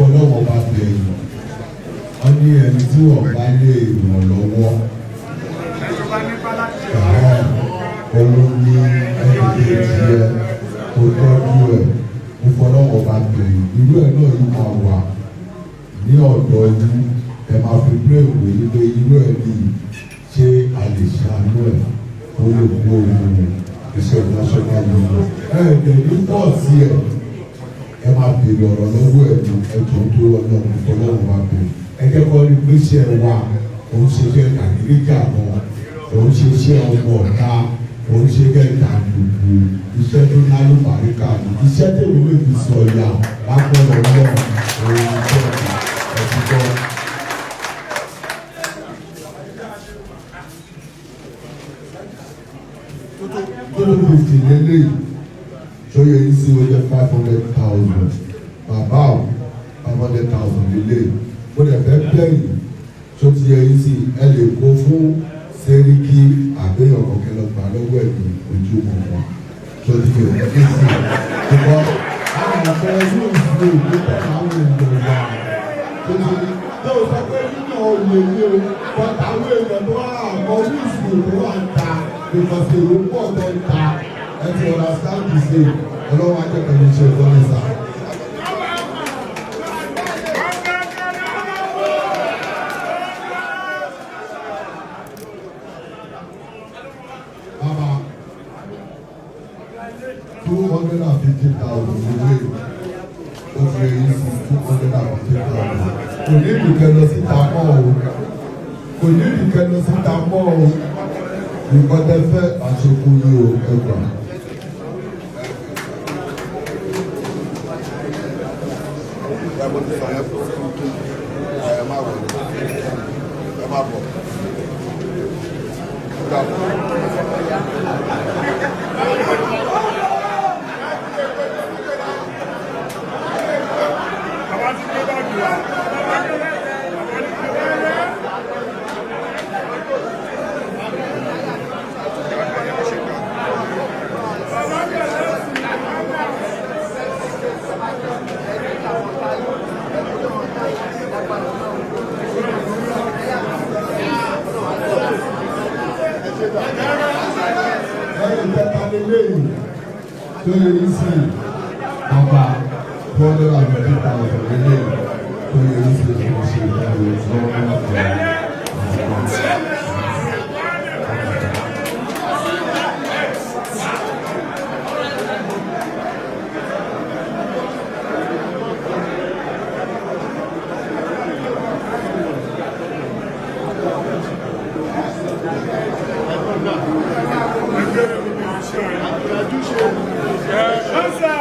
Fọlọ́wọ́ bá bẹ̀yìn. Wọ́n ní ẹni tí wọ́n bá lè ràn lọ́wọ́, òun ní ẹni kejì ẹ kó tọ́jú ẹ̀. Mo fọlọ́wọ́ bá bẹ̀yìn, irú ẹ̀ náà yìí máa wà ní ọ̀dọ̀ yín. Ẹ máa fi pray wò yí pé irú ẹ̀ ní, ṣé a lè ṣàánú ẹ̀ kó lè kó òun iṣẹ́ national union? Ẹ ẹ̀ ní pọ̀ sí ẹ̀, ẹ máa béèrè ọ̀rọ̀ lọ́wọ́ ẹ̀ ní ẹjọ́ tó ọlọ́run fọlọ́run máa béèrè. Ẹ jẹ́ kọ́ ní pé iṣẹ́ wa òun ṣe iṣẹ́ jàgídíjàgan, òun ṣe iṣẹ́ ọmọ ọ̀tá, òun ṣe iṣẹ́ jàǹdùkú, iṣẹ́ tó nálùbáríkà ní iṣẹ́ tèmi lè fi sọ ìyá lápẹ̀rẹ̀ ọlọ́run, òun iṣẹ́ ẹ̀sìn kọ́. 250 lélẹ́yìí tó yẹ yín sí, ó jẹ́ 500,000. Bàbá o, 500,000 lélẹ́yìí. Mo dẹ̀ fẹ́ bẹ́yìn tó ti yẹ yín sí, ẹ lè kó fún sẹ́ríkì àbẹ́yàn kọ̀kẹ́ lọ gbà lọ́wọ́ ẹ̀ ní ojú mọ̀ tó ti yẹ yín sí. Ṣùgbọ́n àwọn ọ̀fẹ́ yóò fi òkú tẹ̀ àwọn èèyàn wà tó ti ní tó sọ pé nínú olè ní o, but àwọn èèyàn tó wà àmọ́ wíìsì tó wà ń ta because èrò pọ̀ tó ń ta. Ẹ ti understand the same. Ọlọ́wọ́ ajẹ́kẹ̀ẹ́ ní ṣe ìfọ́nì sá. Bàbá, 250,000 ìwé ó fi èyí sí 250,000. Kò ní ìdíkẹ́ lọ síta mọ́ o, kò ní ìdíkẹ́ lọ síta mọ́ o. Nǹkan tẹ́ fẹ́ àṣekú yìí o, ẹgbàá. Ẹ mo ti sọ yẹn fún ẹ, má wọlé, ẹ má bọ̀. Ó dàbọ̀. Bàbá ti gbé báàgì wá. Bàbá ti gbé báàgì wá. Ẹ̀yìn kẹta lélẹ́yìn tó yẹ yín sí, bàbá, 250,000 lélẹ́yìn tó yẹ yín sí ìṣe ìdáwó lọ́wọ́ lọ́wọ́. Ẹgbẹ́ mi ní iṣẹ́ rẹ̀. Ẹ ẹ sà.